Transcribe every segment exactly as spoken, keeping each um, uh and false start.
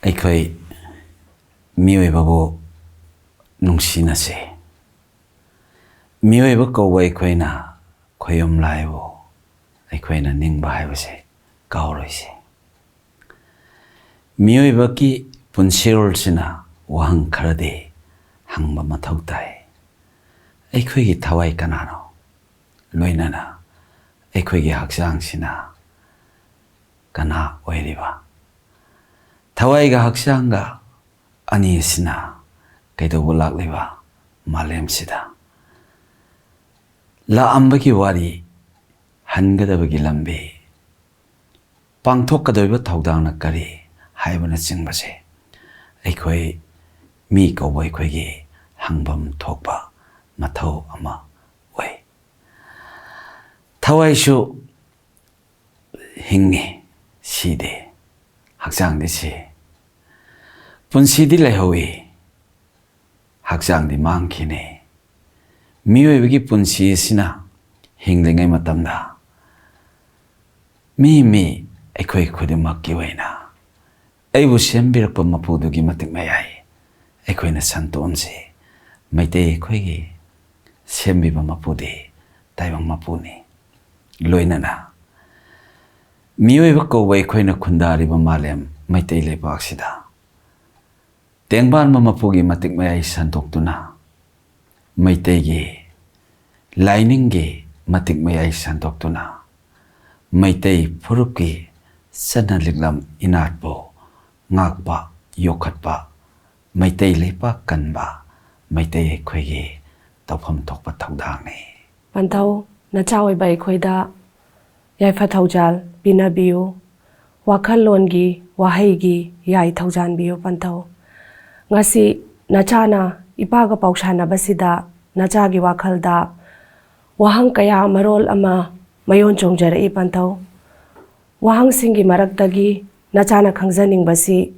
ꯑꯩꯈꯣꯏ ꯃꯤꯑꯣꯏꯕꯕꯨ ꯅꯨꯡꯁꯤꯅꯁꯦ꯫ ꯃꯤꯑꯣꯏꯕ ꯀꯧꯕ ꯑꯩꯈꯣꯏꯅ ꯈꯣꯌꯨꯝ ꯂꯥꯏꯕꯨ ꯑꯩꯈꯣꯏꯅ ꯅꯤꯡꯕ ꯍꯥꯏꯕꯁꯦ ꯀꯥꯎꯔꯣꯏꯁꯦ꯫ ꯃꯤꯑꯣꯏꯕꯒꯤ ꯄꯨꯟꯁꯤꯔꯣꯜꯁꯤꯅ ꯋꯥꯍꯪ ꯈꯔꯗꯤ ꯍꯪꯕ ꯃꯊꯧ ꯇꯥꯏ꯫ ꯑꯩꯈꯣꯏꯒꯤ ꯊꯋꯥꯏ ꯀꯅꯥꯅꯣ? ꯂꯣꯏꯅꯅ ꯑꯩꯈꯣꯏꯒꯤ ꯍꯛꯆꯥꯡꯁꯤꯅ ꯀꯅꯥ ꯑꯣꯏꯔꯤꯕ? ꯊꯋꯥꯏꯒ ꯍꯛꯆꯥꯡꯒ ꯑꯅꯤꯁꯤꯅ ꯀꯩꯗꯧꯕ ꯂꯥꯛꯂꯤꯕ ꯃꯥꯂꯦꯝꯁꯤꯗ? ꯂꯥꯛꯑꯝꯕꯒꯤ ꯋꯥꯔꯤ, ꯍꯟꯒꯗꯕꯒꯤ ꯂꯝꯕꯤ, ꯄꯥꯡꯊꯣꯛꯀꯗꯧꯔꯤꯕ ꯊꯧꯗꯥꯡꯅ ꯀꯔꯤ ꯍꯥꯏꯕꯅꯆꯤꯡꯕꯁꯦ ꯑꯩꯈꯣꯏ ꯃꯤ ꯀꯧꯕ ꯑꯩꯈꯣꯏꯒꯤ ꯍꯪꯐꯝ ꯊꯣꯛꯄ ꯃꯊꯧ ꯑꯃ ꯑꯣꯏ꯫ ꯊꯋꯥꯏꯁꯨ ꯍꯤꯡꯉꯤ, ꯁꯤꯗꯦ꯫ ꯍꯛꯆꯥꯡꯗꯤ ꯁꯤ꯫ ꯄꯨꯟꯁꯤꯗꯤ ꯂꯩꯍꯧꯋꯤ, ꯍꯛꯆꯥꯡꯗꯤ ꯃꯥꯡꯈꯤꯅꯤ꯫ ꯃꯤꯑꯣꯏꯕꯒꯤ ꯄꯨꯟꯁꯤ ꯑꯁꯤꯅ ꯍꯤꯡꯂꯤꯉꯩ ꯃꯇꯝꯗ ꯃꯤ ꯃꯤ ꯑꯩꯈꯣꯏ ꯈꯨꯗꯤꯡꯃꯛꯀꯤ ꯑꯣꯏꯅ ꯑꯩꯕꯨ ꯁꯦꯝꯕꯤꯔꯛꯄ ꯃꯄꯨꯗꯨꯒꯤ ꯃꯇꯤꯛ ꯃꯌꯥꯏ ꯑꯩꯈꯣꯏꯅ ꯁꯟꯇꯣꯛꯑꯝꯁꯤ꯫ ꯃꯩꯇꯩ ꯑꯩꯈꯣꯏꯒꯤ ꯁꯦꯝꯕꯤꯕ ꯃꯄꯨꯗꯤ ꯇꯥꯏꯕꯪ ꯃꯄꯨꯅꯤ꯫ ꯂꯣꯏꯅꯅ ꯃꯤꯑꯣꯏꯕ ꯀꯧꯕ ꯑꯩꯈꯣꯏꯅ ꯈꯨꯟꯗꯥꯔꯤꯕ ꯃꯥꯂꯦꯝ ꯃꯩꯇꯩ ꯂꯩꯕꯥꯛꯁꯤꯗ ꯇꯦꯡꯕꯥꯟꯕ ꯃꯄꯨꯒꯤ ꯃꯇꯤꯛ ꯃꯌꯥꯏ ꯁꯟꯗꯣꯛꯇꯨꯅ, ꯃꯩꯇꯩꯒꯤ ꯂꯥꯏꯅꯤꯡꯒꯤ ꯃꯇꯤꯛ ꯃꯌꯥꯏ ꯁꯟꯗꯣꯛꯇꯨꯅ, ꯃꯩꯇꯩ ꯐꯨꯔꯨꯞꯀꯤ ꯆꯠꯅ ꯂꯤꯛꯂꯝ ꯏꯅꯥꯠꯄꯨ ꯉꯥꯛꯄ, ꯌꯣꯛꯈꯠꯄ, ꯃꯩꯇꯩ ꯂꯩꯄꯥꯛ ꯀꯟꯕ ꯃꯩꯇꯩ ꯑꯩꯈꯣꯏꯒꯤ ꯇꯧꯐꯝ ꯊꯣꯛꯄ ꯊꯧꯗꯥꯡꯅꯤ꯫ ꯄꯟꯊꯧ, ꯅꯆꯥ ꯑꯣꯏꯕ ꯑꯩꯈꯣꯏꯗ ꯌꯥꯏꯐ ꯊꯧꯖꯥꯜ ꯄꯤꯅꯕꯤꯌꯨ꯫ ꯋꯥꯈꯜꯂꯣꯟꯒꯤ, ꯋꯥꯍꯩꯒꯤ ꯌꯥꯏ ꯊꯧꯖꯥꯟꯕꯤꯌꯨ ꯄꯟꯊꯧ꯫ ꯉꯁꯤ ꯅꯆꯥꯅ ꯏꯄꯥꯒ ꯄꯥꯎ ꯁꯥꯟꯅꯕꯁꯤꯗ ꯅꯆꯥꯒꯤ ꯋꯥꯈꯜꯗ ꯋꯥꯍꯪ ꯀꯌꯥ ꯃꯔꯣꯜ ꯑꯃ ꯃꯌꯣꯟ ꯆꯣꯡꯖꯔꯛꯏ ꯄꯟꯊꯧ꯫ ꯋꯥꯍꯪꯁꯤꯡꯒꯤ ꯃꯔꯛꯇꯒꯤ ꯅꯆꯥꯅ ꯈꯪꯖꯅꯤꯡꯕꯁꯤ,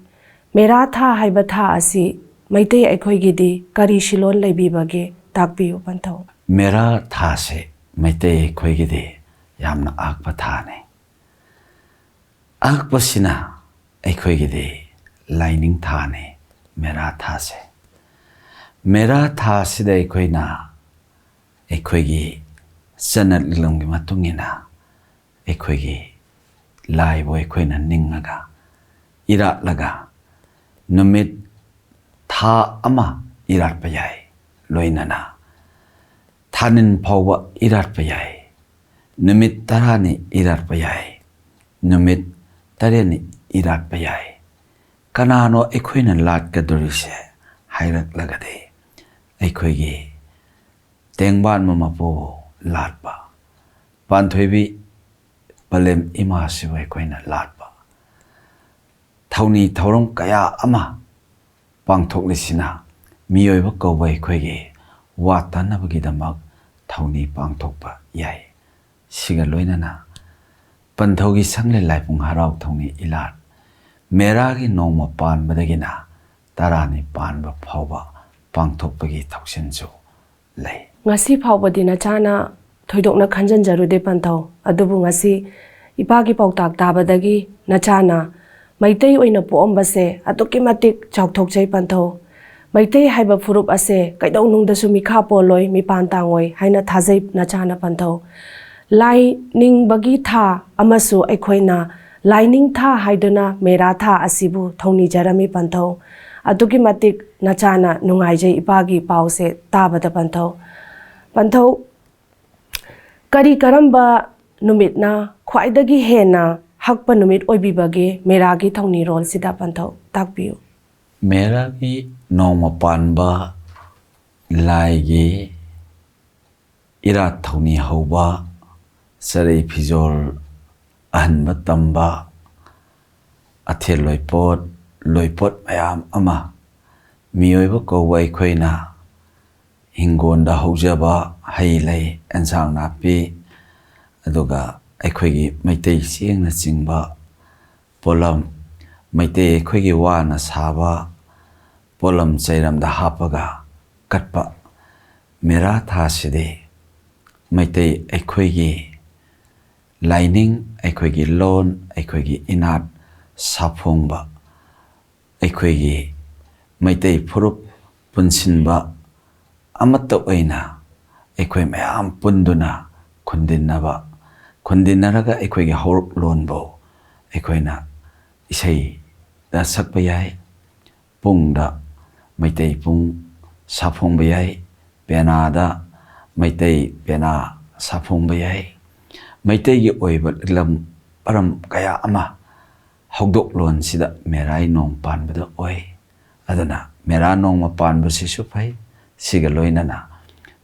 ꯃꯦꯔꯥ ꯊꯥ ꯍꯥꯏꯕ ꯊꯥ ꯑꯁꯤ ꯃꯩꯇꯩ ꯑꯩꯈꯣꯏꯒꯤꯗꯤ ꯀꯔꯤ ꯁꯤꯂꯣꯟ ꯂꯩꯕꯤꯕꯒꯦ? ꯇꯥꯛꯄꯤꯌꯨ ꯄꯟꯊꯧ꯫ ꯃꯦꯔꯥ ꯊꯥꯁꯦ ꯃꯩꯇꯩ ꯑꯩꯈꯣꯏꯒꯤꯗꯤ ꯌꯥꯝꯅ ꯑꯥꯛꯄ ꯊꯥꯅꯤ꯫ ꯑꯥꯛꯄꯁꯤꯅ ꯑꯩꯈꯣꯏꯒꯤꯗꯤ ꯂꯥꯏꯅꯤꯡ ꯊꯥꯅꯤ ꯃꯦꯔꯥ ꯊꯥꯁꯦ꯫ ꯃꯦꯔꯥ ꯊꯥꯁꯤꯗ ꯑꯩꯈꯣꯏꯅ ꯑꯩꯈꯣꯏꯒꯤ ꯆꯠꯅꯔꯛꯂꯝꯒꯤ ꯃꯇꯨꯡ ꯏꯟꯅ ꯑꯩꯈꯣꯏꯒꯤ ꯂꯥꯏꯕꯨ ꯑꯩꯈꯣꯏꯅ ꯅꯤꯡꯉꯒ ꯏꯔꯥꯠꯂꯒ ꯅꯨꯃꯤꯠ ꯊꯥ ꯑꯃ ꯏꯔꯥꯠꯄ ꯌꯥꯏ꯫ ꯂꯣꯏꯅꯅ ꯊꯥꯅꯤꯟ ꯐꯥꯎꯕ ꯏꯔꯥꯠꯄ ꯌꯥꯏ꯫ ꯅꯨꯃꯤꯠ ꯇꯔꯥꯅꯤ ꯏꯔꯥꯠꯄ ꯌꯥꯏ꯫ ꯅꯨꯃꯤꯠ ꯇꯔꯦꯠꯅꯤ ꯏꯔꯥꯠꯄ ꯌꯥꯏ꯫ ꯀꯅꯥꯅꯣ ꯑꯩꯈꯣꯏꯅ ꯂꯥꯠꯀꯗꯧꯔꯤꯁꯦ ꯍꯥꯏꯔꯛꯂꯒꯗꯤ ꯑꯩꯈꯣꯏꯒꯤ ꯇꯦꯡꯕꯥꯟꯕ ꯃꯄꯨꯕꯨ ꯂꯥꯠꯄ, ꯄꯥꯟꯊꯣꯏꯕꯤ ꯄꯂꯦꯝ ꯏꯃꯥꯁꯤꯕꯨ ꯑꯩꯈꯣꯏꯅ ꯂꯥꯠꯄ, ꯊꯧꯅꯤ ꯊꯧꯔꯝ ꯀꯌꯥ ꯑꯃ ꯄꯥꯡꯊꯣꯛꯂꯤꯁꯤꯅ ꯃꯤꯑꯣꯏꯕ ꯀꯧꯕ ꯑꯩꯈꯣꯏꯒꯤ ꯋꯥ ꯇꯥꯅꯕꯒꯤꯗꯃꯛ ꯊꯧꯅꯤ ꯄꯥꯡꯊꯣꯛꯄ ꯌꯥꯏ꯫ ꯁꯤꯒ ꯂꯣꯏꯅꯅ ꯄꯟꯊꯧꯒꯤ ꯁꯪꯂꯦꯟ ꯂꯥꯏꯄꯨꯡ ꯍꯔꯥꯎ ꯊꯧꯅꯤ ꯏꯂꯥꯠ ꯃꯦꯔꯥꯒꯤ ꯅꯣꯡꯃ ꯄꯥꯟꯕꯗꯒꯤꯅ ꯇꯔꯥꯅꯤ ꯄꯥꯟꯕ ꯐꯥꯎꯕ ꯄꯥꯡꯊꯣꯛꯄꯒꯤ ꯊꯧꯁꯤꯜꯁꯨ ꯂꯩ꯫ ꯉꯁꯤ ꯐꯥꯎꯕꯗꯤ ꯅꯆꯥꯅ ꯊꯣꯏꯗꯣꯛꯅ ꯈꯟꯖꯟꯖꯔꯨꯗꯦ ꯄꯟꯊꯧ, ꯑꯗꯨꯕꯨ ꯉꯁꯤ ꯏꯄꯥꯒꯤ ꯄꯥꯎꯇꯥꯛ ꯇꯥꯕꯗꯒꯤ ꯅꯆꯥꯅ ꯃꯩꯇꯩ ꯑꯣꯏꯅ ꯄꯣꯛꯑꯝꯕꯁꯦ ꯑꯗꯨꯛꯀꯤ ꯃꯇꯤꯛ ꯆꯥꯎꯊꯣꯛꯆꯩ ꯄꯟꯊꯧ꯫ ꯃꯩꯇꯩ ꯍꯥꯏꯕ ꯐꯨꯔꯨꯞ ꯑꯁꯦ ꯀꯩꯗꯧꯅꯨꯡꯗꯁꯨ ꯃꯤꯈꯥ ꯄꯣꯜꯂꯣꯏ, ꯃꯤꯄꯥꯟ ꯇꯥꯡꯉꯣꯏ ꯍꯥꯏꯅ ꯊꯥꯖꯩ ꯅꯆꯥꯅ ꯄꯟꯊꯧ꯫ ꯂꯥꯏ ꯅꯤꯡꯕꯒꯤ ꯊꯥ ꯑꯃꯁꯨ ꯑꯩꯈꯣꯏꯅ ꯂꯥꯏꯅꯤꯡ ꯊꯥ ꯍꯥꯏꯗꯨꯅ ꯃꯦꯔꯥ ꯊꯥ ꯑꯁꯤꯕꯨ ꯊꯧꯅꯤꯖꯔꯝꯃꯤ ꯄꯟꯊꯧ꯫ ꯑꯗꯨꯛꯀꯤ ꯃꯇꯤꯛ ꯅꯆꯥꯅ ꯅꯨꯡꯉꯥꯏꯖꯩ ꯏꯄꯥꯒꯤ ꯄꯥꯎꯁꯦ ꯇꯥꯕꯗ ꯄꯟꯊꯧ꯫ ꯄꯟꯊꯧ, ꯀꯔꯤ ꯀꯔꯝꯕ ꯅꯨꯃꯤꯠꯅ ꯈ꯭ꯋꯥꯏꯗꯒꯤ ꯍꯦꯟꯅ ꯍꯛꯄ ꯅꯨꯃꯤꯠ ꯑꯣꯏꯕꯤꯕꯒꯦ ꯃꯦꯔꯥꯒꯤ ꯊꯧꯅꯤꯔꯣꯜꯁꯤꯗ ꯄꯟꯊꯧ ꯇꯥꯛꯄꯤꯌꯨ꯫ ꯃꯦꯔꯥꯒꯤ ꯅꯣꯡꯃ ꯄꯥꯟꯕ ꯂꯥꯏꯒꯤ ꯏꯔꯥꯠ ꯊꯧꯅꯤ ꯍꯧꯕ, ꯆꯔꯩ ꯐꯤꯖꯣꯜ ꯑꯍꯟꯕ ꯇꯝꯕ, ꯑꯊꯦꯜ ꯂꯣꯏꯄꯣꯠ, ꯂꯣꯏꯄꯣꯠ ꯃꯌꯥꯝ ꯑꯃ ꯃꯤꯑꯣꯏꯕ ꯀꯧꯕ ꯑꯩꯈꯣꯏꯅ ꯍꯤꯡꯒꯣꯜꯗ ꯍꯧꯖꯕ ꯍꯩ ꯂꯩ, ꯑꯦꯟꯁꯥꯡ ꯅꯥꯄꯤ, ꯑꯗꯨꯒ ꯑꯩꯈꯣꯏꯒꯤ ꯃꯩꯇꯩ ꯆꯦꯡꯅꯆꯤꯡꯕ ꯄꯣꯠꯂꯝ, ꯃꯩꯇꯩ ꯑꯩꯈꯣꯏꯒꯤ ꯋꯥꯅ ꯁꯥꯕ ꯄꯣꯠꯂꯝ ꯆꯩꯔꯝꯗ ꯍꯥꯞꯄꯒ ꯀꯠꯄ ꯃꯦꯔꯥ ꯊꯥꯁꯤꯗꯤ ꯃꯩꯇꯩ ꯑꯩꯈꯣꯏꯒꯤ ꯂꯥꯏꯅꯤꯡ, ꯑꯩꯈꯣꯏꯒꯤ ꯂꯣꯟ, ꯑꯩꯈꯣꯏꯒꯤ ꯏꯅꯥꯠ ꯁꯥꯐꯣꯡꯕ ꯑꯩꯈꯣꯏꯒꯤ ꯃꯩꯇꯩ ꯐꯨꯔꯨꯞ ꯄꯨꯟꯁꯤꯟꯕ ꯑꯃꯠꯇ ꯑꯣꯏꯅ ꯑꯩꯈꯣꯏ ꯃꯌꯥꯝ ꯄꯨꯟꯗꯨꯅ ꯈꯨꯟꯗꯤꯟꯅꯕ, ꯈꯨꯟꯗꯤꯟꯅꯔꯒ ꯑꯩꯈꯣꯏꯒꯤ ꯍꯧꯔꯛꯂꯣꯟꯕꯨ ꯑꯩꯈꯣꯏꯅ ꯏꯁꯩꯗ ꯁꯛꯄ ꯌꯥꯏ, ꯄꯨꯡꯗ ꯃꯩꯇꯩ ꯄꯨꯡ ꯁꯥꯐꯣꯡꯕ ꯌꯥꯏ, ꯄꯦꯅꯥꯗ ꯃꯩꯇꯩ ꯄꯦꯅꯥ ꯁꯥꯐꯣꯡꯕ ꯌꯥꯏ꯫ ꯃꯩꯇꯩꯒꯤ ꯑꯣꯏꯕ ꯂꯤꯛꯂꯝ ꯄꯔꯝ ꯀꯌꯥ ꯑꯃ ꯍꯧꯗꯣꯛꯂꯣꯟꯁꯤꯗ ꯃꯦꯔꯥꯏ ꯅꯣꯡ ꯄꯥꯟꯕꯗ ꯑꯣꯏ꯫ ꯑꯗꯨꯅ ꯃꯦꯔꯥ ꯅꯣꯡꯃ ꯄꯥꯟꯕꯁꯤꯁꯨ ꯐꯩ꯫ ꯁꯤꯒ ꯂꯣꯏꯅꯅ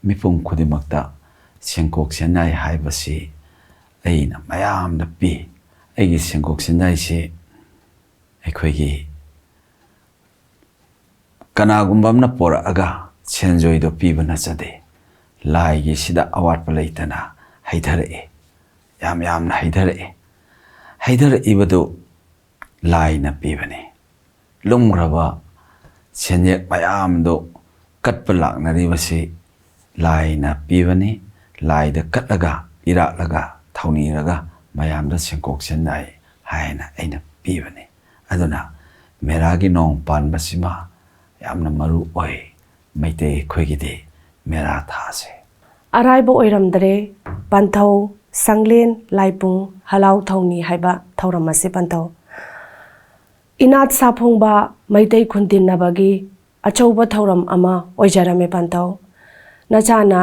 ꯃꯤꯄꯨꯝ ꯈꯨꯗꯤꯡꯃꯛꯇ ꯁꯦꯡꯀꯣꯛ ꯁꯦꯡꯌꯥꯏ ꯍꯥꯏꯕꯁꯤ ꯑꯩꯅ ꯃꯌꯥꯝꯗ ꯄꯤ꯫ ꯑꯩꯒꯤ ꯁꯦꯡꯀꯣꯛ ꯁꯦꯡꯌꯥꯏꯁꯤ ꯑꯩꯈꯣꯏꯒꯤ ꯀꯅꯥꯒꯨꯝꯕ ꯑꯃꯅ ꯄꯣꯔꯛꯑꯒ ꯁꯦꯟꯖꯣꯏꯗꯣ ꯄꯤꯕ ꯅꯠꯆꯗꯦ꯫ ꯂꯥꯏꯒꯤꯁꯤꯗ ꯑꯋꯥꯠꯄ ꯂꯩꯇꯅ ꯍꯩꯊꯔꯛꯏ, ꯌꯥꯝ ꯌꯥꯝꯅ ꯍꯩꯊꯔꯛꯏ꯫ ꯍꯩꯊꯔꯛꯏꯕꯗꯨ ꯂꯥꯏꯅ ꯄꯤꯕꯅꯤ꯫ ꯂꯨꯝꯈ꯭ꯔꯕ ꯁꯦꯟꯌꯦꯛ ꯃꯌꯥꯝꯗꯨ ꯀꯠꯄ ꯂꯥꯛꯅꯔꯤꯕꯁꯤ ꯂꯥꯏꯅ ꯄꯤꯕꯅꯤ꯫ ꯂꯥꯏꯗ ꯀꯠꯂꯒ, ꯏꯔꯥꯠꯂꯒ, ꯊꯧꯅꯤꯔꯒ ꯃꯌꯥꯝꯗ ꯁꯦꯡꯀꯣꯛ ꯁꯦꯡꯌꯥꯏ ꯍꯥꯏꯅ ꯑꯩꯅ ꯄꯤꯕꯅꯤ꯫ ꯑꯗꯨꯅ ꯃꯦꯔꯥꯒꯤ ꯅꯣꯡ ꯄꯥꯟꯕꯁꯤꯃ ꯌꯥꯝꯅ ꯃꯔꯨ ꯑꯣꯏ ꯃꯩꯇꯩ ꯑꯩꯈꯣꯏꯒꯤꯗꯤ ꯃꯦꯔꯥ ꯊꯥꯁꯦ꯫ ꯑꯔꯥꯏꯕ ꯑꯣꯏꯔꯝꯗ꯭ꯔꯦ ꯄꯟꯊꯧ ꯁꯪꯂꯦꯟ ꯂꯥꯏꯄꯨꯡ ꯍꯂꯥꯎ ꯊꯧꯅꯤ ꯍꯥꯏꯕ ꯊꯧꯔꯝ ꯑꯁꯤ ꯄꯟꯊꯧ꯫ ꯏꯅꯥꯠ ꯁꯥꯐꯣꯡꯕ ꯃꯩꯇꯩ ꯈꯨꯟꯇꯤꯟꯅꯕꯒꯤ ꯑꯆꯧꯕ ꯊꯧꯔꯝ ꯑꯃ ꯑꯣꯏꯖꯔꯝꯃꯦ ꯄꯟꯊꯧ꯫ ꯅꯆꯥꯅ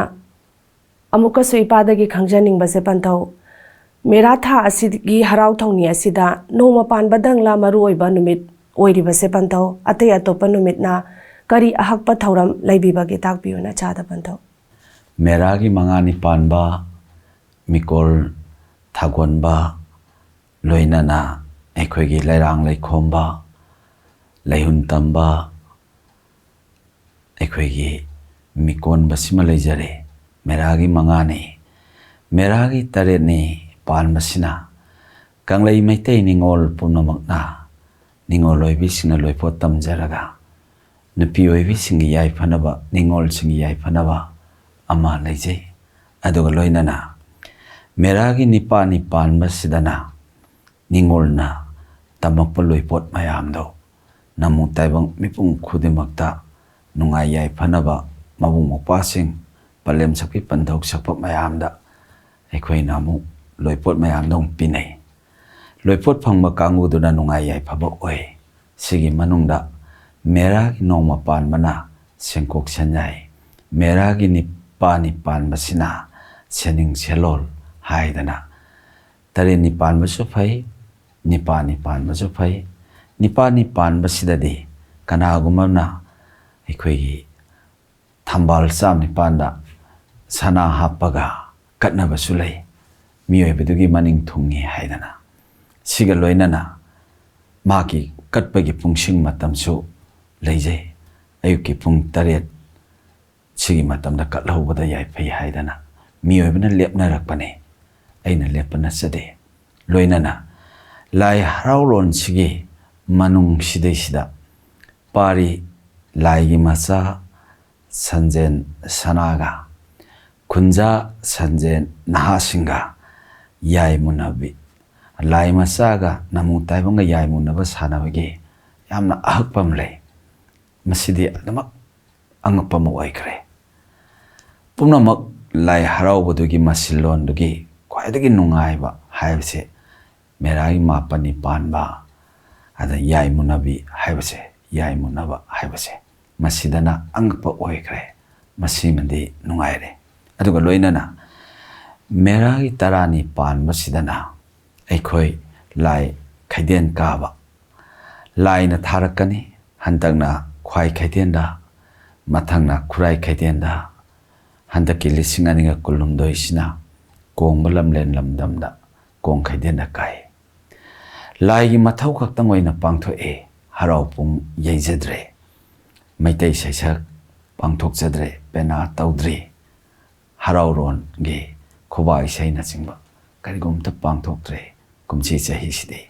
ꯑꯃꯨꯛꯀꯁꯨ ꯏꯄꯥꯗꯒꯤ ꯈꯪꯖꯅꯤꯡꯕꯁꯦ ꯄꯟꯊꯧ, ꯃꯦꯔꯥ ꯊꯥ ꯑꯁꯤꯒꯤ ꯍꯔꯥꯎ ꯊꯧꯅꯤ ꯑꯁꯤꯗ ꯅꯣꯡꯃ ꯄꯥꯟꯕꯗꯪꯂꯥ ꯃꯔꯨ ꯑꯣꯏꯕ ꯅꯨꯃꯤꯠ ꯑꯣꯏꯔꯤꯕꯁꯦ ꯄꯟꯊꯧ? ꯑꯇꯩ ꯑꯇꯣꯞꯄ ꯅꯨꯃꯤꯠꯅ ꯀꯔꯤ ꯑꯍꯛꯄ ꯊꯧꯔꯝ ꯂꯩꯕꯤꯕꯒꯦ ꯇꯥꯛꯄꯤꯌꯨ ꯅꯆꯥꯗ ꯄꯟꯊꯧ꯫ ꯃꯦꯔꯥꯒꯤ ꯃꯉꯥꯅꯤ ꯄꯥꯟꯕ, ꯃꯤꯀꯣꯜ ꯊꯥꯒꯣꯟꯕ, ꯂꯣꯏꯅꯅ ꯑꯩꯈꯣꯏꯒꯤ ꯂꯩꯔꯥꯡ ꯂꯩꯈꯣꯝꯕ, ꯂꯩꯍꯨꯟ ꯇꯝꯕ, ꯑꯩꯈꯣꯏꯒꯤ ꯃꯤꯀꯣꯟꯕꯁꯤꯃ ꯂꯩꯖꯔꯦ꯫ ꯃꯦꯔꯥꯒꯤ ꯃꯉꯥꯅꯤ, ꯃꯦꯔꯥꯒꯤ ꯇꯔꯦꯠꯅꯤ ꯄꯥꯟꯕꯁꯤꯅ ꯀꯪꯂꯩ ꯃꯩꯇꯩ ꯅꯤꯉꯣꯜ ꯄꯨꯝꯅꯃꯛꯅ ꯅꯤꯉꯣꯜ ꯑꯣꯏꯕꯤꯁꯤꯡꯅ ꯂꯣꯏꯄꯣꯠ ꯇꯝꯖꯔꯒ ꯅꯨꯄꯤ ꯑꯣꯏꯕꯤꯁꯤꯡꯒꯤ ꯌꯥꯏꯐꯅꯕ, ꯅꯤꯉꯣꯜꯁꯤꯡꯒꯤ ꯌꯥꯏꯐꯅꯕ ꯑꯃ ꯂꯩꯖꯩ꯫ ꯑꯗꯨꯒ ꯂꯣꯏꯅꯅ ꯃꯦꯔꯥꯒꯤ ꯅꯤꯄꯥꯜꯅꯤ ꯄꯥꯟꯕꯁꯤꯗꯅ ꯅꯤꯉꯣꯜꯅ ꯇꯝꯃꯛꯄ ꯂꯣꯏꯄꯣꯠ ꯃꯌꯥꯝꯗꯣ ꯅꯃꯨ ꯇꯥꯏꯕꯪ ꯃꯤꯄꯨꯝ ꯈꯨꯗꯤꯡꯃꯛꯇ ꯅꯨꯡꯉꯥꯏ ꯌꯥꯏꯐꯅꯕ ꯃꯕꯨꯡ ꯃꯧꯄ꯭ꯋꯥꯁꯤꯡ, ꯄꯂꯦꯝ ꯁꯛꯄꯤ ꯄꯟꯊꯧ ꯁꯛꯄ ꯃꯌꯥꯝꯗ ꯑꯩꯈꯣꯏꯅ ꯑꯃꯨꯛ ꯂꯣꯏꯄꯣꯠ ꯃꯌꯥꯝꯗ ꯑꯃꯨꯛ ꯄꯤꯅꯩ꯫ ꯂꯣꯏꯄꯣꯠ ꯐꯪꯕ ꯀꯥꯡꯕꯨꯗꯨꯅ ꯅꯨꯡꯉꯥꯏ ꯌꯥꯏꯐꯕ ꯑꯣꯏ꯫ ꯁꯤꯒꯤ ꯃꯅꯨꯡꯗ ꯃꯦꯔꯥꯒꯤ ꯅꯣꯡꯃ ꯄꯥꯟꯕꯅ ꯁꯦꯡꯀꯣꯛ ꯁꯦꯟꯌꯥꯏ, ꯃꯦꯔꯥꯒꯤ ꯅꯤꯄꯥꯅꯤ ꯄꯥꯟꯕꯁꯤꯅ ꯁꯦꯟꯅꯤꯡ ꯁꯦꯜꯂꯣꯜ ꯍꯥꯏꯗꯅ, ꯇꯔꯦꯠꯅꯤ ꯄꯥꯟꯕꯁꯨ ꯐꯩ, ꯅꯤꯄꯥꯅꯤ ꯄꯥꯟꯕꯁꯨ ꯐꯩ꯫ ꯅꯤꯄꯥꯅꯤ ꯄꯥꯟꯕꯁꯤꯗꯗꯤ ꯀꯅꯥꯒꯨꯝꯕ ꯑꯃꯅ ꯑꯩꯈꯣꯏꯒꯤ ꯊꯝꯕꯥꯜ ꯆꯥꯝ ꯅꯤꯄꯥꯟꯗ ꯁꯅꯥ ꯍꯥꯞꯄꯒ ꯀꯠꯅꯕꯁꯨ ꯂꯩ, ꯃꯤꯑꯣꯏꯕꯗꯨꯒꯤ ꯃꯅꯤꯡ ꯊꯨꯡꯉꯤ ꯍꯥꯏꯗꯅ꯫ ꯁꯤꯒ ꯂꯣꯏꯅꯅ ꯃꯥꯒꯤ ꯀꯠꯄꯒꯤ ꯄꯨꯡꯁꯤꯡ ꯃꯇꯝꯁꯨ ꯂꯩꯖꯩ꯫ ꯑꯌꯨꯛꯀꯤ ꯄꯨꯡ ꯇꯔꯦꯠ ꯁꯤꯒꯤ ꯃꯇꯝꯗ ꯀꯠꯍꯧꯕꯗ ꯌꯥꯏꯐꯩ ꯍꯥꯏꯗꯅ ꯃꯤꯑꯣꯏꯕꯅ ꯂꯦꯞꯅꯔꯛꯄꯅꯤ꯫ ꯑꯩꯅ ꯂꯦꯞꯄ ꯅꯠꯆꯗꯦ꯫ ꯂꯣꯏꯅꯅ ꯂꯥꯏ ꯍꯔꯥꯎꯂꯣꯟꯁꯤꯒꯤ ꯃꯅꯨꯡꯁꯤꯗꯩꯁꯤꯗ ꯄꯥꯔꯤ ꯂꯥꯏꯒꯤ ꯃꯆꯥ ꯁꯟꯖꯦꯟ ꯁꯅꯥꯒ, ꯈꯨꯟꯖꯥ ꯁꯟꯖꯦꯟ ꯅꯍꯥꯁꯤꯡꯒ ꯌꯥꯏꯃꯨꯟꯅꯕꯤ, ꯂꯥꯏ ꯃꯆꯥꯒ ꯅꯃꯨ ꯇꯥꯏꯕꯪꯒ ꯌꯥꯏꯃꯨꯟꯅꯕ ꯁꯥꯟꯅꯕꯒꯤ ꯌꯥꯝꯅ ꯑꯍꯛꯄ ꯑꯃ ꯂꯩ꯫ ꯃꯁꯤꯗꯤ ꯑꯗꯨꯃꯛ ꯑꯉꯛꯄ ꯑꯃ ꯑꯣꯏꯈ꯭ꯔꯦ꯫ ꯄꯨꯝꯅꯃꯛ ꯂꯥꯏ ꯍꯔꯥꯎꯕꯗꯨꯒꯤ ꯃꯁꯤꯜꯂꯣꯟꯗꯨꯒꯤ ꯈ꯭ꯋꯥꯏꯗꯒꯤ ꯅꯨꯡꯉꯥꯏꯕ ꯍꯥꯏꯕꯁꯦ ꯃꯦꯔꯥꯒꯤ ꯃꯥꯄꯟꯅꯤ ꯄꯥꯟꯕ, ꯑꯗ ꯌꯥꯏꯃꯨꯟꯅꯕꯤ ꯍꯥꯏꯕꯁꯦ, ꯌꯥꯏꯃꯨꯟꯅꯕ ꯍꯥꯏꯕꯁꯦ, ꯃꯁꯤꯗꯅ ꯑꯉꯛꯄ ꯑꯣꯏꯈ꯭ꯔꯦ꯫ ꯃꯁꯤꯃꯗꯤ ꯅꯨꯡꯉꯥꯏꯔꯦ꯫ ꯑꯗꯨꯒ ꯂꯣꯏꯅꯅ ꯃꯦꯔꯥꯒꯤ ꯇꯔꯥꯅꯤ ꯄꯥꯟꯕꯁꯤꯗꯅ ꯑꯩꯈꯣꯏ ꯂꯥꯏ ꯈꯩꯗꯦꯟ ꯀꯥꯕ, ꯂꯥꯏꯅ ꯊꯥꯔꯛꯀꯅꯤ꯫ ꯍꯟꯗꯛꯅ ꯈ꯭ꯋꯥꯏ ꯈꯩꯗꯦꯟꯗ, ꯃꯊꯪꯅ ꯈꯨꯔꯥꯏ ꯈꯩꯗꯦꯟꯗ, ꯍꯟꯗꯛꯀꯤ ꯂꯤꯁꯤꯡ ꯑꯅꯤꯒ ꯀꯨꯟꯍꯨꯝꯗꯣꯏꯁꯤꯅ ꯀꯣꯡꯕ ꯂꯝꯂꯦꯟ ꯂꯝꯗꯝꯗ ꯀꯣꯡ ꯈꯩꯗꯦꯟꯗ ꯀꯥꯏ꯫ ꯂꯥꯏꯒꯤ ꯃꯊꯧ ꯈꯛꯇꯪ ꯑꯣꯏꯅ ꯄꯥꯡꯊꯣꯛꯑꯦ꯫ ꯍꯔꯥꯎ ꯄꯨꯡ ꯌꯩꯖꯗ꯭ꯔꯦ, ꯃꯩꯇꯩ ꯁꯩꯁꯛ ꯄꯥꯡꯊꯣꯛꯆꯗ꯭ꯔꯦ, ꯄꯦꯅꯥ ꯇꯧꯗ꯭ꯔꯤ, ꯍꯔꯥꯎꯔꯣꯟꯒꯤ ꯈꯨꯕꯥꯛ ꯏꯁꯩꯅꯆꯤꯡꯕ ꯀꯔꯤꯒꯨꯝꯇ ꯄꯥꯡꯊꯣꯛꯇ꯭ꯔꯦ꯫ ꯀꯨꯝꯁꯤ ꯆꯍꯤꯁꯤꯗꯤ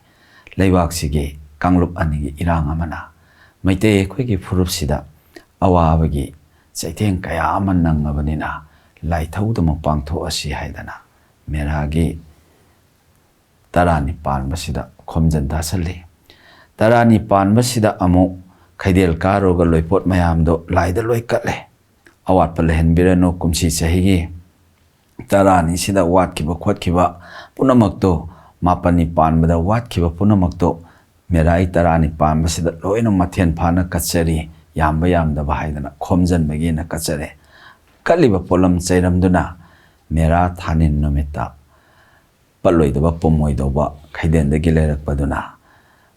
ꯂꯩꯕꯥꯛꯁꯤꯒꯤ ꯀꯥꯡꯂꯨꯞ ꯑꯅꯤꯒꯤ ꯏꯔꯥꯡ ꯑꯃꯅ ꯃꯩꯇꯩ ꯑꯩꯈꯣꯏꯒꯤ ꯐꯨꯔꯨꯞꯁꯤꯗ ꯑꯋꯥꯕꯒꯤ ꯆꯩꯊꯦꯡ ꯀꯌꯥ ꯑꯃ ꯅꯪꯉꯕꯅꯤꯅ ꯂꯥꯏꯊꯧꯗꯃꯛ ꯄꯥꯡꯊꯣꯛꯑꯁꯤ ꯍꯥꯏꯗꯅ ꯃꯦꯔꯥꯒꯤ ꯇꯔꯥꯅꯤ ꯄꯥꯟꯕꯁꯤꯗ ꯈꯣꯝꯖꯤꯟ ꯇꯥꯁꯜꯂꯤ꯫ ꯇꯔꯥꯅꯤ ꯄꯥꯟꯕꯁꯤꯗ ꯑꯃꯨꯛ ꯈꯩꯗꯦꯜ ꯀꯥꯔꯨꯔꯒ ꯂꯣꯏꯄꯣꯠ ꯃꯌꯥꯝꯗꯣ ꯂꯥꯏꯗ ꯂꯣꯏ ꯀꯠꯂꯦ꯫ ꯑꯋꯥꯠꯄ ꯂꯩꯍꯟꯕꯤꯔꯅꯨ, ꯀꯨꯝꯁꯤ ꯆꯍꯤꯒꯤ ꯇꯔꯥꯅꯤꯁꯤꯗ ꯋꯥꯠꯈꯤꯕ ꯈꯣꯠꯈꯤꯕ ꯄꯨꯝꯅꯃꯛꯇꯣ, ꯃꯥꯄꯟꯅꯤ ꯄꯥꯟꯕꯗ ꯋꯥꯠꯈꯤꯕ ꯄꯨꯝꯅꯃꯛꯇꯣ ꯃꯦꯔꯥꯒꯤ ꯇꯔꯥꯅꯤ ꯄꯥꯟꯕꯁꯤꯗ ꯂꯣꯏꯅ ꯃꯊꯦꯜ ꯐꯥꯅ ꯀꯠꯆꯔꯤ, ꯌꯥꯝꯕ ꯌꯥꯝꯗꯕ ꯍꯥꯏꯗꯅ ꯈꯣꯝꯖꯟꯕꯒꯤꯅ ꯀꯠꯆꯔꯦ꯫ ꯀꯠꯂꯤꯕ ꯄꯣꯠꯂꯝ ꯆꯩꯔꯝꯗꯨꯅ ꯃꯦꯔꯥ ꯊꯥꯅꯤꯟ ꯅꯨꯃꯤꯠꯇ ꯄꯠꯂꯣꯏꯗꯕ ꯄꯨꯝꯃꯣꯏꯗꯧꯕ ꯈꯩꯗꯦꯟꯗꯒꯤ ꯂꯩꯔꯛꯄꯗꯨꯅ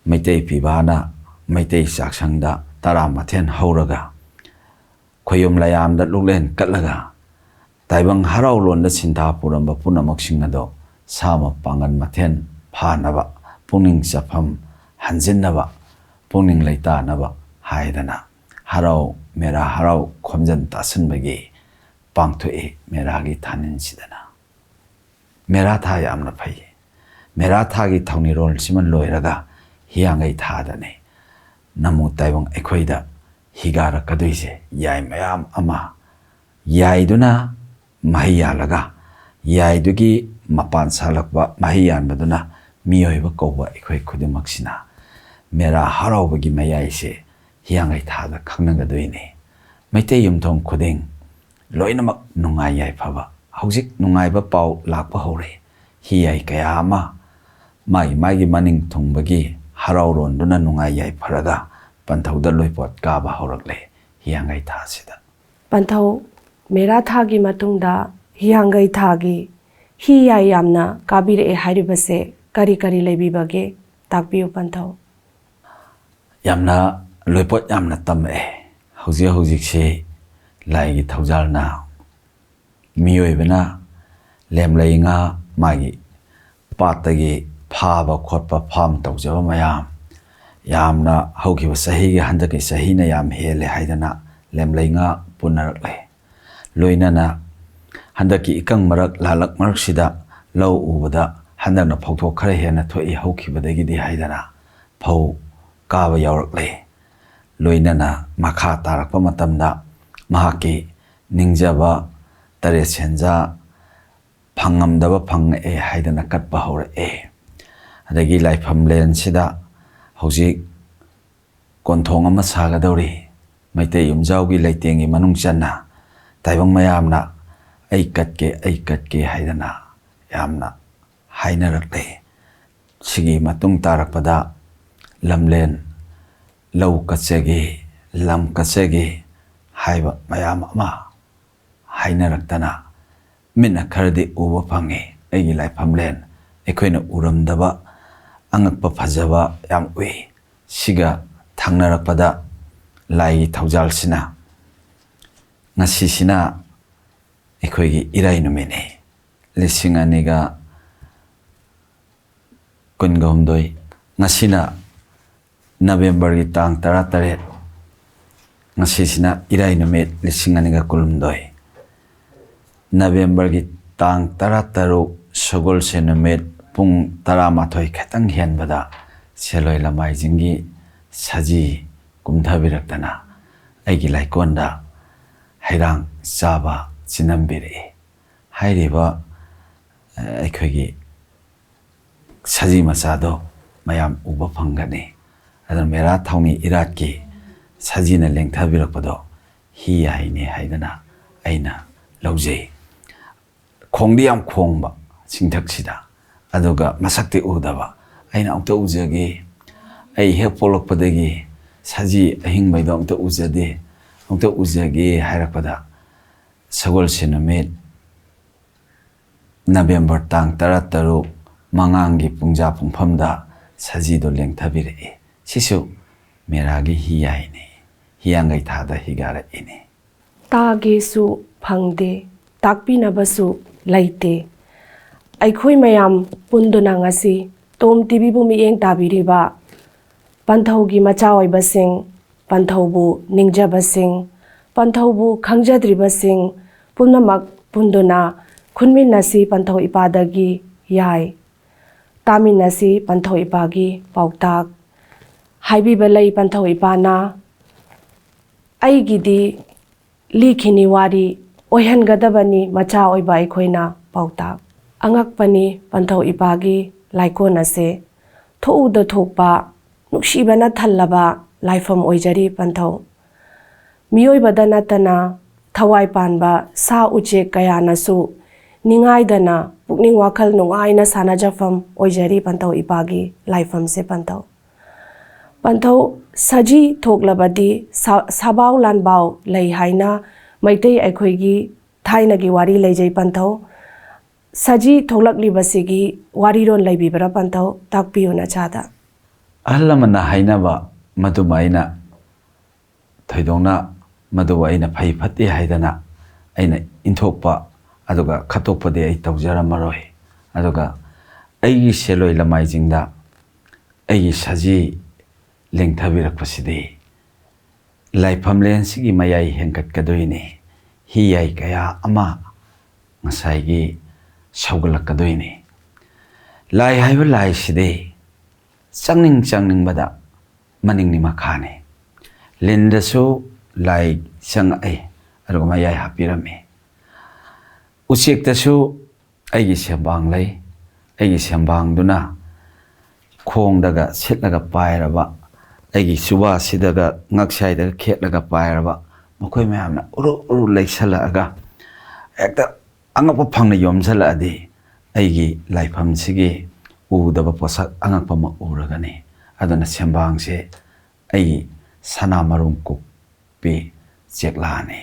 ꯃꯩꯇꯩ ꯐꯤꯕꯥꯅ ꯃꯩꯇꯩ ꯆꯥꯛꯁꯪꯗ ꯇꯔꯥ ꯃꯊꯦꯜ ꯍꯧꯔꯒ ꯈꯣꯌꯨꯝ ꯂꯌꯥꯝꯗ ꯂꯨꯛꯂꯦꯟ ꯀꯠꯂꯒ ꯇꯥꯏꯕꯪ ꯍꯔꯥꯎ ꯂꯣꯟꯗ ꯁꯤꯟꯊꯥ ꯄꯨꯔꯝꯕ ꯄꯨꯝꯅꯃꯛꯁꯤꯡ ꯑꯗꯣ ꯁꯥ ꯑꯃ ꯄꯥꯡꯒꯜ ꯃꯊꯦꯜ ꯐꯥꯅꯕ, ꯄꯨꯛꯅꯤꯡ ꯆꯐꯝ ꯍꯟꯖꯤꯟꯅꯕ, ꯄꯨꯛꯅꯤꯡ ꯂꯩꯇꯥꯅꯕ ꯍꯥꯏꯗꯅ ꯍꯔꯥꯎ ꯃꯦꯔꯥ ꯍꯔꯥꯎ ꯈꯣꯝꯖꯟ ꯇꯥꯁꯟꯕꯒꯤ ꯄꯥꯡꯊꯣꯛꯏ ꯃꯦꯔꯥꯒꯤ ꯊꯥꯅꯤꯟꯁꯤꯗꯅ꯫ ꯃꯦꯔꯥ ꯊꯥ ꯌꯥꯝꯅ ꯐꯩ꯫ ꯃꯦꯔꯥ ꯊꯥꯒꯤ ꯊꯧꯅꯤꯔꯣꯜꯁꯤꯃ ꯂꯣꯏꯔꯒ ꯍꯤꯌꯥꯡꯒꯩ ꯊꯥꯗꯅꯤ ꯅꯃꯨ ꯇꯥꯏꯕꯪ ꯑꯩꯈꯣꯏꯗ ꯍꯤꯒꯥꯔꯛꯀꯗꯣꯏꯁꯦ꯫ ꯌꯥꯏ ꯃꯌꯥꯝ ꯑꯃ ꯌꯥꯏꯗꯨꯅ ꯃꯍꯩ ꯌꯥꯜꯂꯒ, ꯌꯥꯏꯗꯨꯒꯤ ꯃꯄꯥꯟ ꯁꯥꯠꯂꯛꯄ ꯃꯍꯩ ꯌꯥꯟꯕꯗꯨꯅ ꯃꯤꯑꯣꯏꯕ ꯀꯧꯕ ꯑꯩꯈꯣꯏ ꯈꯨꯗꯤꯡꯃꯛꯁꯤꯅ ꯃꯦꯔꯥ ꯍꯔꯥꯎꯕꯒꯤ ꯃꯌꯥꯏꯁꯦ ꯍꯤꯌꯥꯡꯒꯩ ꯊꯥꯗ ꯈꯪꯅꯒꯗꯣꯏꯅꯤ꯫ ꯃꯩꯇꯩ ꯌꯨꯝꯊꯣꯡ ꯈꯨꯗꯤꯡ ꯂꯣꯏꯅꯃꯛ ꯅꯨꯡꯉꯥꯏ ꯌꯥꯏꯐꯕ꯫ ꯍꯧꯖꯤꯛ ꯅꯨꯡꯉꯥꯏꯕ ꯄꯥꯎ ꯂꯥꯛꯄ ꯍꯧꯔꯦ꯫ ꯍꯤ ꯌꯥꯏ ꯀꯌꯥ ꯑꯃ ꯃꯥꯒꯤ ꯃꯥꯒꯤ ꯃꯅꯤꯡ ꯊꯨꯡꯕꯒꯤ ꯍꯔꯥꯎꯔꯣꯟꯗꯨꯅ ꯅꯨꯡꯉꯥꯏ ꯌꯥꯏꯐꯔꯒ ꯄꯟꯊꯧꯗ ꯂꯣꯏꯄꯣꯠ ꯀꯥꯕ ꯍꯧꯔꯛꯂꯦ ꯍꯤꯌꯥꯡꯒꯩ ꯊꯥꯁꯤꯗ꯫ ꯄꯟꯊꯧ, ꯃꯦꯔꯥ ꯊꯥꯒꯤ ꯃꯇꯨꯡꯗ ꯍꯤꯌꯥꯡꯒꯩ ꯊꯥꯒꯤ ꯍꯤ ꯌꯥꯏ ꯌꯥꯝꯅ ꯀꯥꯕꯤꯔꯛꯑꯦ ꯍꯥꯏꯔꯤꯕꯁꯦ ꯀꯔꯤ ꯀꯔꯤ ꯂꯩꯕꯤꯕꯒꯦ? ꯇꯥꯛꯄꯤꯌꯨ ꯄꯟꯊꯧ꯫ ꯌꯥꯝꯅ ꯂꯣꯏꯄꯣꯠ ꯌꯥꯝꯅ ꯇꯝꯃꯛꯑꯦ꯫ ꯍꯧꯖꯤꯛ ꯍꯧꯖꯤꯛꯁꯤ ꯂꯥꯏꯒꯤ ꯊꯧꯖꯥꯜꯅ ꯃꯤꯑꯣꯏꯕꯅ ꯂꯦꯝꯂꯩ ꯉꯥ ꯃꯥꯒꯤ ꯄꯥꯠꯇꯒꯤ ꯐꯥꯕ ꯈꯣꯠꯄ ꯐꯥꯝ ꯇꯧꯖꯕ ꯃꯌꯥꯝ ꯌꯥꯝꯅ ꯍꯧꯈꯤꯕ ꯆꯍꯤꯒꯤ ꯍꯟꯗꯛꯀꯤ ꯆꯍꯤꯅ ꯌꯥꯝ ꯍꯦꯜꯂꯦ ꯍꯥꯏꯗꯅ ꯂꯦꯝꯂꯩ ꯉꯥ ꯄꯨꯅꯔꯛꯂꯦ꯫ ꯂꯣꯏꯅꯅ ꯍꯟꯗꯛꯀꯤ ꯏꯀꯪ ꯃꯔꯛ ꯂꯥꯂꯛ ꯃꯔꯛꯁꯤꯗ ꯂꯧ ꯎꯕꯗ ꯍꯟꯗꯛꯅ ꯐꯧꯊꯣꯛ ꯈꯔ ꯍꯦꯟꯅ ꯊꯣꯛꯏ ꯍꯧꯈꯤꯕꯗꯒꯤꯗꯤ ꯍꯥꯏꯗꯅ ꯐꯧ ꯀꯥꯕ ꯌꯥꯎꯔꯛꯂꯦ꯫ ꯂꯣꯏꯅꯅ ꯃꯈꯥ ꯇꯥꯔꯛꯄ ꯃꯇꯝꯗ ꯃꯍꯥꯛꯀꯤ ꯅꯤꯡꯖꯕ ꯇꯔꯦꯠ ꯁꯦꯟꯖꯥ ꯐꯪꯉꯝꯗꯕ ꯐꯪꯉꯛꯑꯦ ꯍꯥꯏꯗꯅ ꯀꯠꯄ ꯍꯧꯔꯛꯑꯦ꯫ ꯑꯗꯒꯤ ꯂꯥꯏꯐꯝ ꯂꯦꯟꯁꯤꯗ ꯍꯧꯖꯤꯛ ꯀꯣꯟꯊꯣꯡ ꯑꯃ ꯁꯥꯒꯗꯧꯔꯤ꯫ ꯃꯩꯇꯩ ꯌꯨꯝꯖꯥꯎꯒꯤ ꯂꯩꯇꯦꯡꯒꯤ ꯃꯅꯨꯡ ꯆꯟꯅ ꯇꯥꯏꯕꯪ ꯃꯌꯥꯝꯅ "ꯑꯩ ꯀꯠꯀꯦ, ꯑꯩ ꯀꯠꯀꯦ" ꯍꯥꯏꯗꯅ ꯌꯥꯝꯅ ꯍꯥꯏꯅꯔꯛꯂꯦ꯫ ꯁꯤꯒꯤ ꯃꯇꯨꯡ ꯇꯥꯔꯛꯄꯗ ꯂꯝꯂꯦꯟ, "ꯂꯧ ꯀꯠꯆꯒꯦ, ꯂꯝ ꯀꯠꯆꯒꯦ" ꯍꯥꯏꯕ ꯃꯌꯥꯝ ꯑꯃ ꯍꯥꯏꯅꯔꯛꯇꯅ ꯃꯤꯠꯅ ꯈꯔꯗꯤ ꯎꯕ ꯐꯪꯉꯤ꯫ ꯑꯩꯒꯤ ꯂꯥꯏꯐꯝꯂꯦꯟ ꯑꯩꯈꯣꯏꯅ ꯎꯔꯝꯗꯕ ꯑꯉꯛꯄ ꯐꯖꯕ ꯌꯥꯝ ꯎꯏ꯫ ꯁꯤꯒ ꯊꯪꯅꯔꯛꯄꯗ ꯂꯥꯏꯒꯤ ꯊꯧꯖꯥꯜꯁꯤꯅ, ꯉꯁꯤꯁꯤꯅ ꯑꯩꯈꯣꯏꯒꯤ ꯏꯔꯥꯏ ꯅꯨꯃꯤꯠꯅꯤ, ꯂꯤꯁꯤꯡ ꯑꯅꯤꯒ ꯀꯨꯟꯒ ꯍꯨꯝꯗꯣꯏ꯫ ꯉꯁꯤꯅ ꯅꯕꯦꯝꯕꯔꯒꯤ ꯇꯥꯡ ꯇꯔꯥꯇꯔꯦꯠ, ꯉꯁꯤꯁꯤꯅ ꯏꯔꯥꯏ ꯅꯨꯃꯤꯠ, ꯂꯤꯁꯤꯡ ꯑꯅꯤꯒ ꯀꯨꯟꯍꯨꯝꯗꯣꯏ꯫ ꯅꯕꯦꯝꯕꯔꯒꯤ ꯇꯥꯡ ꯇꯔꯥꯇꯔꯨꯛ, ꯁꯒꯣꯜꯁꯦꯟ ꯅꯨꯃꯤꯠ, ꯄꯨꯡ ꯇꯔꯥꯃꯥꯊꯣꯏ ꯈꯤꯇꯪ ꯍꯦꯟꯕꯗ ꯁꯦꯜꯂꯣꯏ ꯂꯃꯥꯏꯖꯤꯡꯒꯤ ꯁꯖꯤ ꯀꯨꯝꯊꯕꯤꯔꯛꯇꯅ ꯑꯩꯒꯤ ꯂꯥꯏꯀꯣꯟꯗ ꯍꯩꯔꯥꯡ ꯆꯥꯕ ꯆꯤꯟꯅꯝꯕꯤꯔꯛꯏ꯫ ꯍꯥꯏꯔꯤꯕ, ꯑ, ꯑꯩꯈꯣꯏꯒꯤ ꯁꯖꯤ ꯃꯆꯥꯗꯣ ꯃꯌꯥꯝ ꯎꯕ ꯐꯪꯒꯅꯤ꯫ ꯑꯗꯨꯅ ꯃꯦꯔꯥ ꯊꯧꯅꯤ ꯏꯔꯥꯠꯀꯤ ꯁꯖꯤꯅ ꯂꯦꯡꯊꯕꯤꯔꯛꯄꯗꯣ ꯍꯤ ꯍꯥꯏꯅꯤ ꯍꯥꯏꯗꯅ ꯑꯩꯅ ꯂꯧꯖꯩ꯫ ꯈꯣꯡꯗꯤ ꯌꯥꯝ ꯈꯣꯡꯕ ꯆꯤꯡꯊꯛꯁꯤꯗ, ꯑꯗꯨꯒ ꯃꯁꯛꯇꯤ ꯎꯗꯕ꯫ ꯑꯩꯅ "ꯑꯃꯨꯛꯇ ꯎꯖꯒꯦ, ꯑꯩ ꯍꯦꯛ ꯄꯣꯛꯂꯛꯄꯗꯒꯤ ꯁꯖꯤ ꯑꯍꯤꯡꯕꯩꯗꯣ ꯑꯃꯨꯛꯇ ꯎꯖꯗꯦ, ꯑꯃꯨꯛꯇ ꯎꯖꯒꯦ" ꯍꯥꯏꯔꯛꯄꯗ, ꯁꯒꯣꯜꯁꯦꯟ ꯅꯨꯃꯤꯠ ꯅꯕꯦꯝꯕꯔ ꯇꯥꯡ ꯇꯔꯥꯇꯔꯨꯛ ꯃꯉꯥꯡꯒꯤ ꯄꯨꯡꯖꯥ ꯄꯨꯡꯐꯝꯗ ꯁꯖꯤꯗꯣ ꯂꯦꯡꯊꯕꯤꯔꯛꯏ꯫ ꯁꯤꯁꯨ ꯃꯦꯔꯥꯒꯤ ꯍꯤꯌꯥꯏꯅꯤ, ꯍꯤꯌꯥꯡꯒꯩ ꯊꯥꯗ ꯍꯤꯒꯥꯔꯛꯏꯅꯤ꯫ ꯇꯥꯒꯦꯁꯨ ꯐꯪꯗꯦ, ꯇꯥꯛꯄꯤꯅꯕꯁꯨ ꯂꯩꯇꯦ꯫ ꯑꯩꯈꯣꯏ ꯃꯌꯥꯝ ꯄꯨꯟꯗꯨꯅ ꯉꯁꯤ ꯇꯣꯝ ꯇꯤꯚꯤꯕꯨ ꯃꯤꯠꯌꯦꯡ ꯇꯥꯕꯤꯔꯤꯕ ꯄꯟꯊꯧꯒꯤ ꯃꯆꯥ ꯑꯣꯏꯕꯁꯤꯡ, ꯄꯟꯊꯧꯕꯨ ꯅꯤꯡꯖꯕꯁꯤꯡ, ꯄꯟꯊꯧꯕꯨ ꯈꯪꯖꯗ꯭ꯔꯤꯕꯁꯤꯡ ꯄꯨꯝꯅꯃꯛ ꯄꯨꯟꯗꯨꯅ ꯈꯨꯟꯃꯤꯟꯅꯁꯤ ꯄꯟꯊꯧ ꯏꯄꯥꯗꯒꯤ ꯌꯥꯏ꯫ ꯇꯥꯃꯤꯟꯅꯁꯤ ꯄꯟꯊꯧ ꯏꯄꯥꯒꯤ ꯄꯥꯎꯇꯥꯛ꯫ ꯍꯥꯏꯕꯤꯕ ꯂꯩ ꯄꯟꯊꯧ ꯏꯄꯥꯅ, "ꯑꯩꯒꯤꯗꯤ ꯂꯤꯈꯤꯅꯤ ꯋꯥꯔꯤ, ꯑꯣꯏꯍꯟꯒꯗꯕꯅꯤ ꯃꯆꯥ ꯑꯣꯏꯕ ꯑꯩꯈꯣꯏꯅ ꯄꯥꯎꯇꯥꯛ"꯫ ꯑꯉꯛꯄꯅꯤ ꯄꯟꯊꯧ ꯏꯄꯥꯒꯤ ꯂꯥꯏꯀꯣꯟ ꯑꯁꯦ꯫ ꯊꯣꯛꯎꯗ ꯊꯣꯛꯄ ꯅꯨꯡꯁꯤꯕꯅ ꯊꯜꯂꯕ ꯂꯥꯏꯐꯝ ꯑꯣꯏꯖꯔꯤ ꯄꯟꯊꯧ꯫ ꯃꯤꯑꯣꯏꯕꯗ ꯅꯠꯇꯅ ꯊꯋꯥꯏ ꯄꯥꯟꯕ ꯁꯥ ꯎꯆꯦꯛ ꯀꯌꯥꯅꯁꯨ ꯅꯤꯡꯉꯥꯏꯗꯅ ꯄꯨꯛꯅꯤꯡ ꯋꯥꯈꯜ ꯅꯨꯡꯉꯥꯏꯅ ꯁꯥꯟꯅꯖꯐꯝ ꯑꯣꯏꯖꯔꯤ ꯄꯟꯊꯧ ꯏꯄꯥꯒꯤ ꯂꯥꯏꯐꯝꯁꯦ ꯄꯟꯊꯧ꯫ ꯄꯟꯊꯧ ꯁꯖꯤ ꯊꯣꯛꯂꯕꯗꯤ ꯁꯥ-, ꯁꯥꯕꯥꯎ ꯂꯥꯟꯕꯥꯎ ꯂꯩ ꯍꯥꯏꯅ ꯃꯩꯇꯩ ꯑꯩꯈꯣꯏꯒꯤ ꯊꯥꯏꯅꯒꯤ ꯋꯥꯔꯤ ꯂꯩꯖꯩ ꯄꯟꯊꯧ꯫ ꯁꯖꯤ ꯊꯣꯛꯂꯛꯂꯤꯕꯁꯤꯒꯤ ꯋꯥꯔꯤꯔꯣꯜ ꯂꯩꯕꯤꯕ꯭ꯔꯥ ꯄꯟꯊꯧ? ꯇꯥꯛꯄꯤꯌꯨ ꯅꯆꯥꯗ꯫ ꯑꯍꯜ ꯂꯃꯟꯅ ꯍꯥꯏꯅꯕ ꯃꯗꯨꯃ ꯑꯩꯅ ꯊꯣꯏꯗꯣꯛꯅ ꯃꯗꯨꯕꯨ ꯑꯩꯅ ꯐꯩ ꯐꯠꯇꯦ ꯍꯥꯏꯗꯅ ꯑꯩꯅ ꯏꯟꯊꯣꯛꯄ ꯑꯗꯨꯒ ꯈꯠꯇꯣꯛꯄꯗꯤ ꯑꯩ ꯇꯧꯖꯔꯝꯃꯔꯣꯏ꯫ ꯑꯗꯨꯒ ꯑꯩꯒꯤ ꯁꯦꯜꯂꯣꯏ ꯂꯃꯥꯏꯁꯤꯡꯗ ꯑꯩꯒꯤ ꯁꯖꯤ ꯂꯦꯡꯊꯕꯤꯔꯛꯄꯁꯤꯗꯤ ꯂꯥꯏꯐꯝꯂꯦꯟꯁꯤꯒꯤ ꯃꯌꯥꯏ ꯍꯦꯟꯒꯠꯀꯗꯣꯏꯅꯤ꯫ ꯍꯤꯌꯥꯏ ꯀꯌꯥ ꯑꯃ ꯉꯁꯥꯏꯒꯤ ꯁꯧꯒꯠꯂꯛꯀꯗꯣꯏꯅꯤ꯫ ꯂꯥꯏ ꯍꯥꯏꯕ ꯂꯥꯏꯁꯤꯗꯤ ꯆꯪꯅꯤꯡ ꯆꯪꯅꯤꯡꯕꯗ ꯃꯅꯤꯡꯅꯤ ꯃꯈꯥꯅꯤ꯫ ꯂꯤꯟꯗꯁꯨ ꯂꯥꯏ ꯆꯪꯉꯛꯏ, ꯑꯗꯨꯒ ꯃꯌꯥꯏ ꯍꯥꯞꯄꯤꯔꯝꯃꯤ꯫ ꯎꯆꯦꯛꯇꯁꯨ ꯑꯩꯒꯤ ꯁꯦꯝꯕꯥꯡ ꯂꯩ꯫ ꯑꯩꯒꯤ ꯁꯦꯝꯕꯥꯡꯗꯨꯅ ꯈꯣꯡꯗꯒ ꯁꯤꯠꯂꯒ ꯄꯥꯏꯔꯕ, ꯑꯩꯒꯤ ꯆꯨꯕꯥꯁꯤꯗꯒ ꯉꯛꯁꯥꯏꯗꯒ ꯈꯦꯠꯂꯒ ꯄꯥꯏꯔꯕ, ꯃꯈꯣꯏ ꯃꯌꯥꯝꯅ ꯎꯔꯨ ꯎꯔꯨ ꯂꯩꯁꯜꯂꯛꯑꯒ ꯍꯦꯛꯇ ꯑꯉꯛꯄ ꯐꯪꯅ ꯌꯣꯝꯁꯤꯜꯂꯛꯑꯗꯤ ꯑꯩꯒꯤ ꯂꯥꯏꯐꯝꯁꯤꯒꯤ ꯎꯗꯕ ꯄꯣꯠꯁꯛ ꯑꯉꯛꯄ ꯑꯃ ꯎꯔꯒꯅꯤ꯫ ꯑꯗꯨꯅ ꯁꯦꯝꯕꯥꯡꯁꯦ ꯑꯩꯒꯤ ꯁꯅꯥ ꯃꯔꯨꯝ ꯀꯨꯞꯄꯤ ꯆꯦꯛꯂꯥꯅꯤ꯫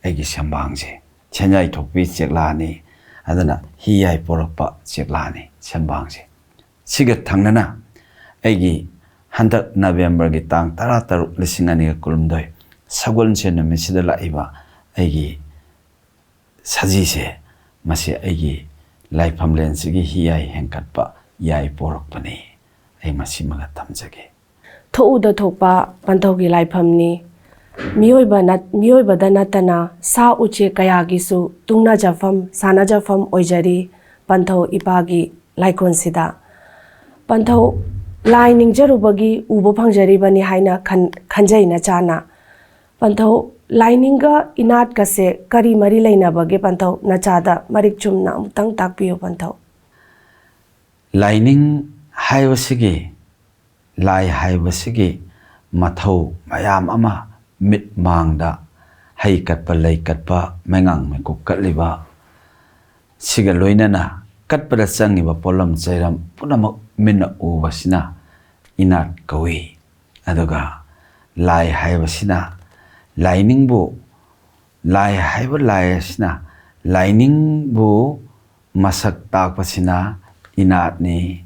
ꯑꯩꯒꯤ ꯁꯦꯝꯕꯥꯡꯁꯦ ꯁꯦꯟꯖꯥꯏ ꯊꯣꯛꯄꯤ ꯆꯦꯛꯂꯥꯅꯤ꯫ ꯑꯗꯨꯅ ꯍꯤꯌꯥꯏ ꯄꯣꯔꯛꯄ ꯆꯦꯛꯂꯥꯅꯤ ꯁꯦꯝꯕꯥꯡꯁꯦ꯫ ꯁꯤꯒ ꯊꯪꯅꯅ ꯑꯩꯒꯤ ꯍꯟꯗꯛ ꯅꯕꯦꯝꯕꯔꯒꯤ ꯇꯥꯡ ꯇꯔꯥꯇꯔꯨꯛ, ꯂꯤꯁꯤꯡ ꯑꯅꯤꯒ ꯀꯨꯟꯍꯨꯝꯗꯣꯏ ꯁꯒꯣꯜꯁꯦꯟ ꯅꯨꯃꯤꯠꯁꯤꯗ ꯂꯥꯛꯏꯕ ꯑꯩꯒꯤ ꯁꯖꯤꯁꯦ, ꯃꯁꯤ ꯑꯩꯒꯤ ꯂꯥꯏꯐꯝꯂꯦꯟꯁꯤꯒꯤ ꯍꯤꯌꯥꯏ ꯍꯦꯟꯒꯠꯄ ꯌꯥꯏ ꯄꯣꯔꯛꯄꯅꯤ꯫ ꯑꯩ ꯃꯁꯤꯃꯒ ꯊꯝꯖꯒꯦ꯫ ꯊꯣꯛꯎꯗ ꯊꯣꯛꯄ ꯄꯟꯊꯧꯒꯤ ꯂꯥꯏꯐꯝꯅꯤ꯫ ꯃꯤꯑꯣꯏꯕ ꯅꯠ-, ꯃꯤꯑꯣꯏꯕꯗ ꯅꯠꯇꯅ ꯁꯥ ꯎꯆꯦꯛ ꯀꯌꯥꯒꯤꯁꯨ ꯇꯨꯡꯅꯖꯐꯝ, ꯁꯥꯟꯅꯖꯐꯝ ꯑꯣꯏꯖꯔꯤ ꯄꯟꯊꯧ ꯏꯄꯥꯒꯤ ꯂꯥꯏꯀꯣꯟꯁꯤꯗ꯫ ꯄꯟꯊꯧ ꯂꯥꯏ ꯅꯤꯡꯖꯔꯨꯕꯒꯤ ꯎꯕ ꯐꯪꯖꯔꯤꯕꯅꯤ ꯍꯥꯏꯅ ꯈꯟ-, ꯈꯟꯖꯩ ꯅꯆꯥꯅ꯫ ꯄꯟꯊꯧ ꯂꯥꯏꯅꯤꯡꯒ ꯏꯅꯥꯠꯀꯁꯦ ꯀꯔꯤ ꯃꯔꯤ ꯂꯩꯅꯕꯒꯦ ꯄꯟꯊꯧ? ꯅꯆꯥꯗ ꯃꯔꯤꯛ ꯆꯨꯝꯅ ꯑꯃꯨꯛꯇꯪ ꯇꯥꯛꯄꯤꯌꯨ ꯄꯟꯊꯧ꯫ ꯂꯥꯏꯅꯤꯡ ꯍꯥꯏꯕꯁꯤꯒꯤ ꯂꯥꯏ ꯍꯥꯏꯕꯁꯤꯒꯤ ꯃꯊꯧ ꯃꯌꯥꯝ ꯑꯃ ꯃꯤꯠ ꯃꯥꯡꯗ ꯍꯩ ꯀꯠꯄ, ꯂꯩ ꯀꯠꯄ, ꯃꯩꯉꯥꯡ ꯃꯩꯀꯨꯞ ꯀꯠꯂꯤꯕ ꯁꯤꯒ ꯂꯣꯏꯅꯅ ꯀꯠꯄꯗ ꯆꯪꯉꯤꯕ ꯄꯣꯠꯂꯝ ꯆꯩꯔꯝ ꯄꯨꯝꯅꯃꯛ ꯃꯤꯠꯅ ꯎꯕꯁꯤꯅ ꯏꯅꯥꯠ ꯀꯧꯏ꯫ ꯑꯗꯨꯒ ꯂꯥꯏ ꯍꯥꯏꯕꯁꯤꯅ ꯂꯥꯏꯅꯤꯡꯕꯨ, ꯂꯥꯏ ꯍꯥꯏꯕ ꯂꯥꯏ ꯑꯁꯤꯅ ꯂꯥꯏꯅꯤꯡꯕꯨ ꯃꯁꯛ ꯇꯥꯛꯄꯁꯤꯅ ꯏꯅꯥꯠꯅꯤ꯫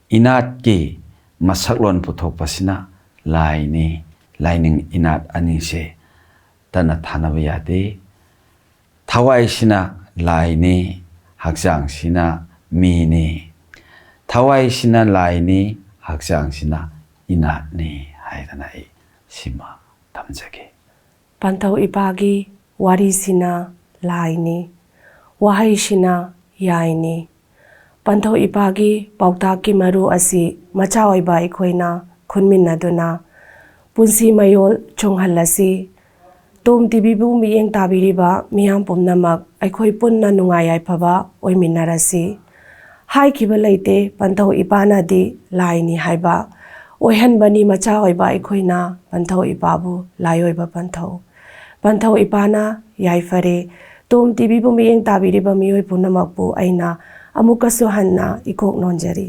ꯏꯅꯥꯠꯀꯤ ꯃꯁꯛꯂꯣꯟ ꯄꯨꯊꯣꯛꯄꯁꯤꯅ ꯂꯥꯏꯅꯤ꯫ ꯂꯥꯏꯅꯤꯡ ꯏꯅꯥꯠ ꯑꯅꯤꯁꯦ ꯇꯠꯅ ꯊꯥꯅꯕ ꯌꯥꯗꯦ꯫ ꯊꯋꯥꯏꯁꯤꯅ ꯂꯥꯏꯅꯤ, ꯍꯛꯆꯥꯡꯁꯤꯅ ꯃꯤꯅꯤ꯫ ꯊꯋꯥꯏꯁꯤꯅ ꯂꯥꯏꯅꯤ, ꯍꯛꯆꯥꯡꯁꯤꯅ ꯏꯅꯥꯠꯅꯤ ꯍꯥꯏꯗꯅ ꯑꯩ ꯁꯤꯃ ꯊꯝꯖꯒꯦ꯫ ꯄꯟꯊꯧ ꯏꯄꯥꯒꯤ ꯋꯥꯔꯤꯁꯤꯅ ꯂꯥꯏꯅꯤ, ꯋꯥꯍꯩꯁꯤꯅ ꯌꯥꯏꯅꯤ꯫ ꯄꯟꯊꯧ ꯏꯄꯥꯒꯤ ꯄꯥꯎꯇꯥꯛꯀꯤ ꯃꯔꯨ ꯑꯁꯤ ꯃꯆꯥ ꯑꯣꯏꯕ ꯑꯩꯈꯣꯏꯅ ꯈꯨꯟꯃꯤꯟꯅꯗꯨꯅ ꯄꯨꯟꯁꯤ ꯃꯌꯣꯜ ꯆꯣꯡꯍꯜꯂꯁꯤ꯫ ꯇꯣꯝ ꯇꯤꯚꯤꯕꯨ ꯃꯤꯠꯌꯦꯡ ꯇꯥꯕꯤꯔꯤꯕ ꯃꯤꯌꯥꯝ ꯄꯨꯝꯅꯃꯛ ꯑꯩꯈꯣꯏ ꯄꯨꯟꯅ ꯅꯨꯡꯉꯥꯏ ꯌꯥꯏꯐꯕ ꯑꯣꯏꯃꯤꯟꯅꯔꯁꯤ꯫ ꯍꯥꯏꯈꯤꯕ ꯂꯩꯇꯦ, ꯄꯟꯊꯧ ꯏꯄꯥꯅꯗꯤ ꯂꯥꯏꯅꯤ ꯍꯥꯏꯕ꯫ ꯑꯣꯏꯍꯟꯕꯅꯤ ꯃꯆꯥ ꯑꯣꯏꯕ ꯑꯩꯈꯣꯏꯅ ꯄꯟꯊꯧ ꯏꯄꯥꯕꯨ ꯂꯥꯏ ꯑꯣꯏꯕ ꯄꯟꯊꯧ꯫ ꯄꯟꯊꯧ ꯏꯄꯥꯅ ꯌꯥꯏꯐꯔꯦ꯫ ꯇꯣꯝ ꯇꯤꯚꯤꯕꯨ ꯃꯤꯠꯌꯦꯡ ꯇꯥꯕꯤꯔꯤꯕ ꯃꯤꯑꯣꯏ ꯄꯨꯝꯅꯃꯛꯄꯨ ꯑꯩꯅ ꯑꯃꯨꯛꯀꯁꯨ ꯍꯟꯅ ꯏꯀꯣꯛ ꯅꯣꯟꯖꯔꯤ꯫